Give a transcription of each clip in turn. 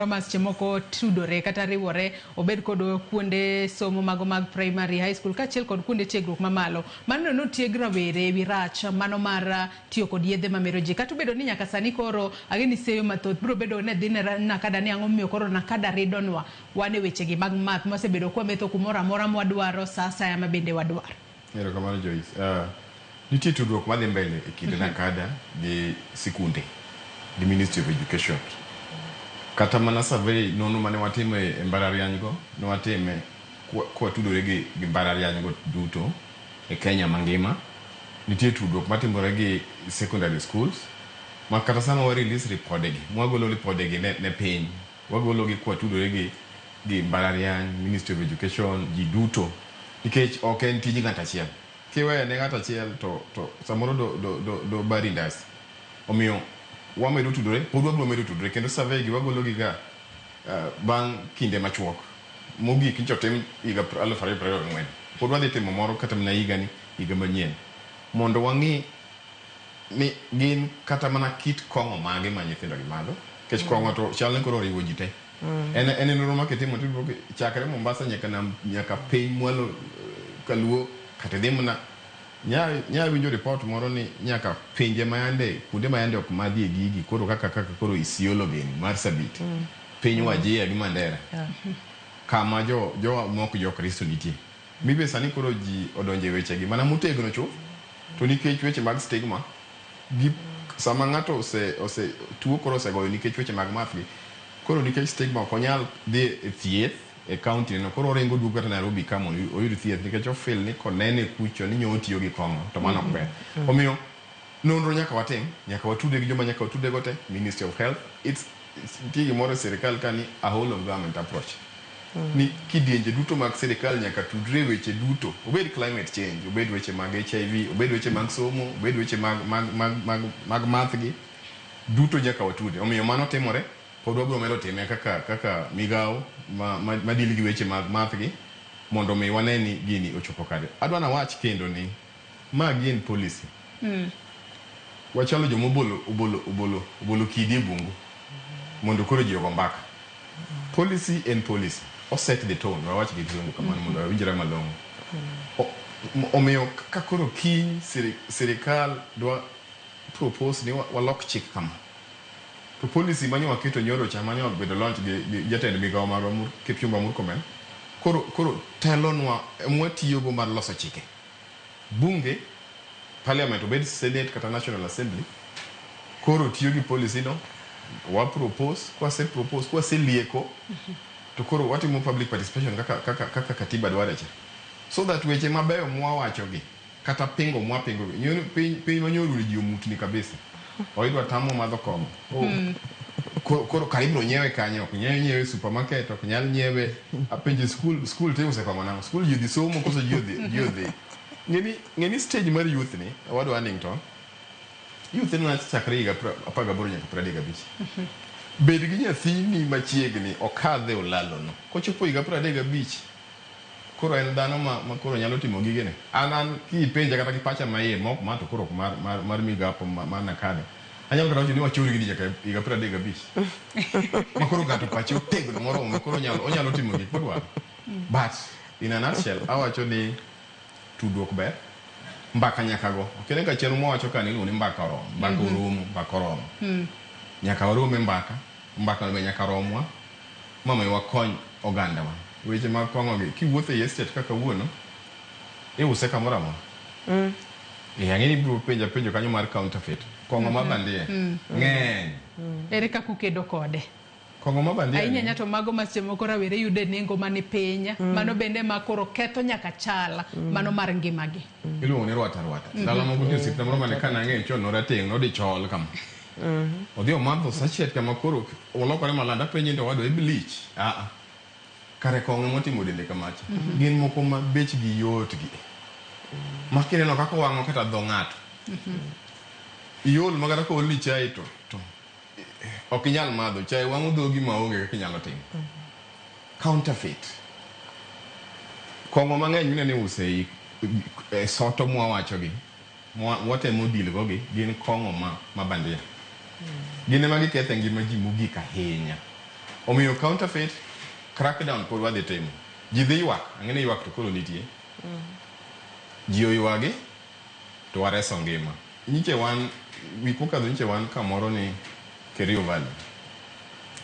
Ma seche moko tudore kata riwore, obed kod kuonde somo mago mag primary, high school kaachiel kod kuonde tiegruok mamalo. Mano notieg rawere ewi rach mano mar tiyo kod yedhe mamero ji. Kata obedo ni nyaka sani koro ang'e ni seyo mathoth biro bedo ni dhi ne NACADA ni ang'o momiyo koro NACADA ridonwa wan e wechegi mag math mwasebedo kwametho kumoro amora mwadwaro sa asaya ma bende wadwaro. Erokamano Joyce. Nitie tudruok madhi mbele e kind NACADA gi sikunde gi Ministry of Education. Kata mana survey nonro mane watimo e mbalariany go, ne watime kwatudore gi mbalariany go duto e Kenya mangima. Nitie tudruok matimore gi secondary schools ma kata sama wa release ripode gi, mwagolo ripode gi ne piny, wagolo gi kwatudore gi mbalariany, Ministry of Education, ji duto. Nikech ok en tij ng'ato achiel. Kiweyo ne ng'ato achiel to samoro do bari ndasi. Omiyo wamedo tudore, pod wabiro medo tudore kendo survey gi wagolo gi ga bang' kinde machuok. Mogik nyocha otim higa 2024. Pod wadhi timo moro kata mana higani, higa manyien. Mondo wang'i ni gin kata mana kit kong'o mage ma nyithindo gi madho. Nikech kong'o to chal ni koro oriwo ji te. En nonro ma kitimo tiyudo chakre Mombasa nyaka nam, nyaka piny mwalo kaluo kata idhi mana nya winjo report moro ni nyaka pinje mayande kuonde mayande ok madhie gigi koro kaka koro Isiolo gini Marsabit piny Wajir gi Mandera kama jo mok jo Kristo nitie. Mibe sani koro ji odonje weche gi mana motegno chuth to nikech weche mag stigma gi sama ng'ato ose tuo koro osegoyo nikech weche mag math gi koro nikech stigma ok onyal dhi e thieth e county no koro oringo duogo kata Nairobi ka mondo oyud thieth nikech ofeel ni konene kucho ni nyo otiyo gi kong'o to mano ok ber. Omiyo nonro nyaka watim, nyaka watude gi joma nyaka watude go te, Ministry of Health, it's nitie gimoro e sirikal ka ni a whole of government approach. Ni kidienje duto mag sirikal nyaka tudre weche duto, obed climate change, obed weche mag HIV, obed weche mag somo, obed weche mag math gi, duto nyaka watude. Omiyo mano timore, pod wabiro medo time kaka migawo ma deal gi weche mag math gi mondo mi wane ni gini ochopo kare. Adwa nawach kendo ni ma gin policy. Wachalo joma obolo kidi e bungu mondo koro ji ogo mbaka. Policy en policy. O set the tone. Wawach gi kizungu kamano mondo wawinjre malong'o. Omiyo ka koro kiny sirikal dwa propose ni walok chik kama. To policy mane waketo nyoro cha mane obedo launch gi jatend migawo marwa Kipchumba Murkomen koro telonwa mwatiyogo mar loso chike. Bunge, parliament obed Senate kata National Assembly koro tiyo gi policy no, wa propose, kwase propose, kwase lieko to koro watimo public participation kaka katiba dware cha. So that weche mabeyo mwawacho gi kata pingo mwapingo gi, piny manyoro ni ji omutni kabisa. Oidwa tamo madho kong'o. Koro karibu nyiewe kanyo, ok nyiewe nyiewe supermarket, ok nyal nyiewe apenje school tiuse kong'o nang'o? School ji dhi somo koso ji odhi. Ng'eni stage mar youth ni, owadwa Hannington, youth ni chakre higa 18 nyaka 35. Bed gi nyathini machiegni okadhe olalo no. Kochopo higa 35, koro en dhano ma koro nyalo timo gigene. An kipenja kata gi pacha maiye mok ma to koro ok mar migapo mar NACADA. Anyalo kata wacho ni wachor gini nyaka higa 35. Ma koro ng'ato pache otegno moromo ma koro onyalo timo gik modwaro. But in a nutshell, awacho ni tudruok ber, mbaka nyaka go. Ok en ka chenro mwawacho ka ni iluongo ni mbaka oromo, mbaka oromo, mbaka oromo. Nyaka warom e mbaka, mbaka be nyaka romwa, ma mi wakony ogandawa. Weche mag kong'o gi, kiwuotho ei estate kaka kawuono, iuse kamoro amora. Ang'e ni ibiro penja penjo kanyo mar counterfeit. Kong'o ma bandia. Ng'eny. Ere kaka ukedo kode? Kong'o ma bandia. Ahinya ahinya to mago ma seche moko rawere yudo e nengo mani piny. Mano bende ma koro ketho nyaka chal mano mar ngimagi. Iluongo ni rwata rwata. Ndalo moko nitie osiepna moro mane ka nang'eyo chon norateng' nodhi chol kama. Odhi omadho sachet kama koro olokore malanda apenje ni to owadwa i bleach. Kare kong'o motimo dende kamacha. Gin moko ma bechgi yot gi. Ma kineno kaka owang'o kata dho ng'ato. Iol ma kata koolni chai to ok inyal madho chai wang'o dhogi maonge kaka inyalo timo. Counterfeit. Kong'o mang'eny mineno iuso e soto mwawacho gi, watemo deal go gi, gin kong'o ma bandia. Gin ema giketho e ngima ji mogik ahinya. Omiyo counterfeit crackdown pod wadhi timo. Ji dhi ywak, ang'e ni ywak to koro nitie. Ji oywagi to wareso ngima. Nyiche wan wik mokadho nyiche wan kamoro ni Kerio Valley.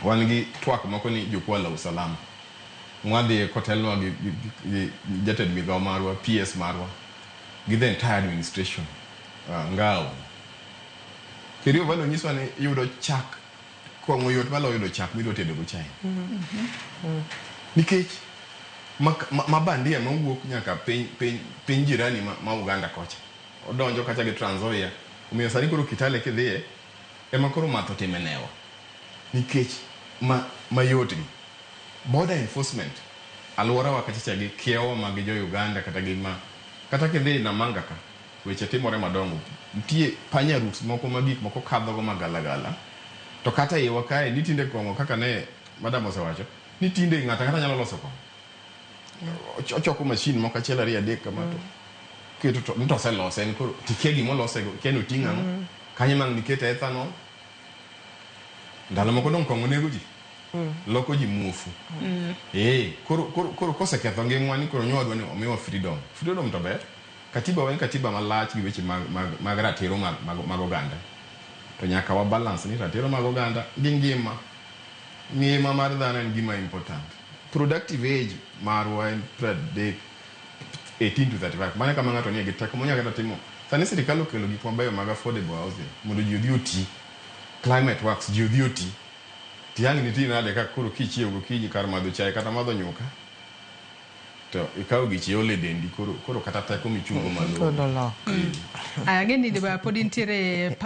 Wan gi twak moko ni jukwaa la usalama. Mwadhiye kotelnwa gi jatend migao marwa, PS marwa, gi the entire administration. Ngao. Kerio Valley onyiswa ni yudo chak kong'o yot maloyo yudo chak midwa tedo go chai. Nikech ma bandia mawuok nyaka piny jirani ma Uganda kocha. Odonjo kacha gi Trans Nzoia. Omiyo sani koro Kitale kidhiye ema koro math otime newa. Nikech ma mayot gi. Border enforcement alworawa kacha cha gi kiewo mag jo Uganda kata gi ma kata kidhi Namanga ka weche timore madongo. Nitie panya routes moko ma gik moko kadho go magalagala. To kata iwa kae ni tinde kong'o kaka ne madam osewacho ni tinde ng'ato ang'ata nyalo loso kong'o. Ochoko machine moko achiel ariyo adek kama to keto to to oselose en koro tikia gima olose go kia ni oting'o ang'o kanyo ema ang' nikete ethanol. Ndalo moko dong' kong'o nego ji. Loko ji muofu. Koro koseketho ngimwa ni koro nyowadwa ni omiwa freedom. Freedom to ber. Katiba wa en katiba malach gi weche mag ratiro mag oganda. To nyaka wa balance ni ratiro mag oganda gi ngima. Ngima mar dhano en gima important. Productive age marwa en 30, 18 to 35. Mano e kama ng'ato nie gi teko monyalo kata timo. Sani sirikal okelo gik mabeyo mag affordable housing mondo ji odhi oti. Climate works ji odhi oti. Tiang' nitie nade ka koro kichiew gokinyi kar madho chae kata madho nyuka to ikawo gichi iolo e dendi koro kata teko michungo malo. Koro olok. Aya, ang'e ni pod nitiere paro.